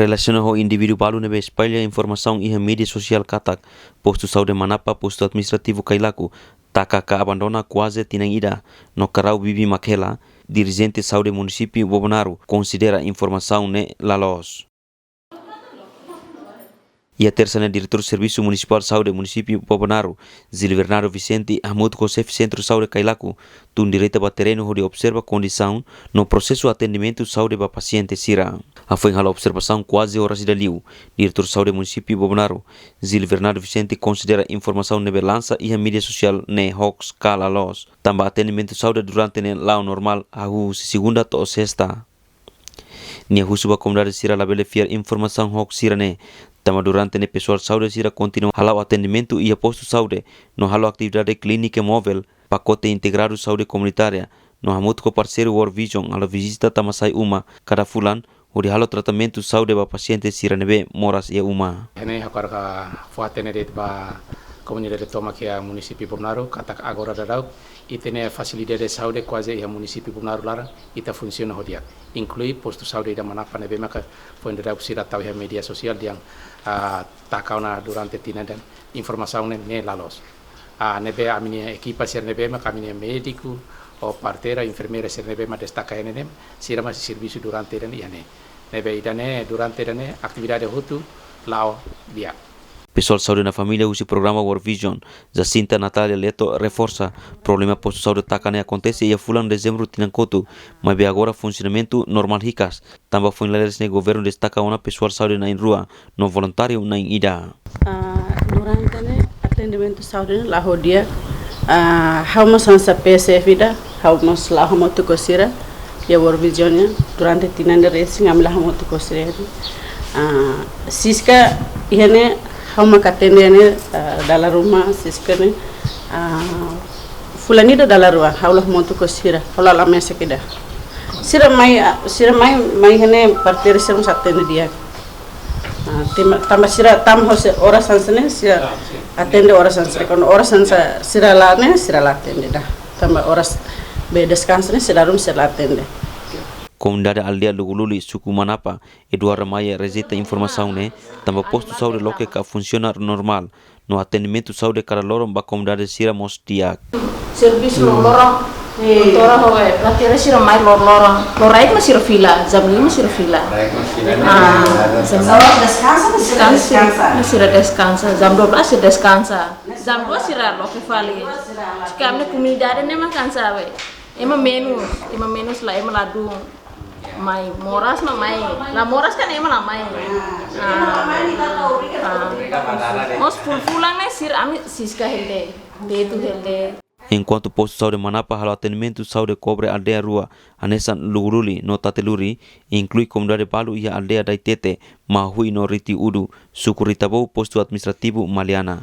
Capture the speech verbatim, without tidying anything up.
Relasiona ho indivíduu balu ne'ebé espalla informasaun iha média sosiál katak postu saúde Manapa, postu administrativu Kailaku, taka ka abandona kuaze tinan ida, no karau bibi mak hela, dirijente saúde munisípiu Bobonaro konsidera informasaun ne'e la loos. Iha tersa ne'e, Diretór Servisu Munisipál Saúde Munisípiu Bobonaro, Zilvernado Vicente, hamutuk ho xefe Sentru Saúde Kailaku, tun direta ba terrenu hodi observa kondisaun no prosesu atendimentu saúde ba pasiente sira. Hafoin halo observasaun kuaze oras ida liu, Diretór Saúde Munisípiu Bobonaro, Zilvernado Vicente, konsidera informasaun ne'ebé lansa iha média sosiál ne'e hoax ka la loos, tanba atendimentu saúde durante ne'e la'o normál, hahú husi segunda to'o sesta. Nia husu ba komunidade sira labele fiar informasaun hoax sira-ne'e, tanba durante ne'e pesoál saúde sira kontinua hala'o atendimentu iha postu saúde, no halo atividade klínika móvel, pakote integradu saúde komunitária, no hamutuk ho parseiru World Vision halo vizita tama sai uma kada fulan, hodi halo tratamentu saúde ba pasiente sira ne'ebé moras iha uma. Ne'e hakarak fó-hatene de'it ba komunidade tomak iha munisípiu Bobonaro, katak agora daudaun ita-nia fasilidade saúde kuaze iha munisípiu Bobonaro laran ita funsiona ho di'ak. Inklui postu saúde ida Manapa ne'ebé maka foin daudaun sira tau iha média sosiál dehan, ah, taka ona durante tinan ida, informasaun ne'e, ne'e la loos. Ah, ne'ebé ami-nia ekipa sira ne'ebé maka ami-nia médiku, ou parteira, enfermeira sira ne'ebé mak destaka iha ne'e, sira mak servisu durante ida-ne'e iha ne'e. Ne'ebé ida-ne'e durante ida-ne'e atividade hotu la'o di'ak. Pesoál saúde no família husi programa World Vision, Jacinta Natalia Leto, reforsa problema postu saúde taka ne'e akontese iha fulan Dezembru tinan kotuk, maibé agora funsionamentu normál hikas, tanba foin lalees ne'e governu destaka ona pesoál saúde na'in-rua no voluntáriu na'in-ida. Ah, durante ne'e atendimentu saúde ne'e la'o di'ak, ah, ha'u mós hanesan P S F ida, ha'u mós la'o hamutuk ho sira iha World Vision nian, durante tinan ida resin ami la'o hamutuk ho sira. Ah, Siska iha ne'e ha'u mak atende ne'e, ah, dala ruma Siska ne'e, ah, fulan ida dala rua ha'u la'o hamutuk ho sira, ha'u la'o la mesak ida. Sira mai, ah, sira mai, mai iha ne'e parteira sira mós atende di'ak. Ah, tema, tanba sira tama ho sira oras hanesan ne'e, sira atende oras hanesan ne'e. Kuandu oras hanesan sira la ne'e, sira la atende ida. Tanba oras be deskansa ne'e, sira ruma sira la atende. Komunidade aldeia Lugululi, suku Manapa, Eduardo Maia, rejeita informasaun ne'e, tanba postu saúde loke ka funsiona normál, no atendimentu saúde kada loron ba komunidade sira mós di'ak. Servisu loron, eh, tora ho, eh, parteira sira mai loron-loron. Loraik mak sira fila, jam lima sira fila. Ah, jam lima. Deskansa, sira deskansa. Sira deskansa, jam dua belas sira deskansa. Jam dua sira loke fali. Siska ami-nia komunidade ne'e mak kansa be. Ema menus, ema menus la, ema ladún. Mai moras mak mai. La moras kan ema la mai. Ah. Ah. Mós fulan-fulan ne'e sira ami Siska hela de'it, tetu hela de'it. Enkuantu postu saúde Manapa halo atendimentu saúde kobre aldeia rua, hanesan Lugululi no Tateluri, inklui komunidade balu iha aldeia Daitete, Mahui no Riti Udu, suku Ritabou, postu administrativu Maliana.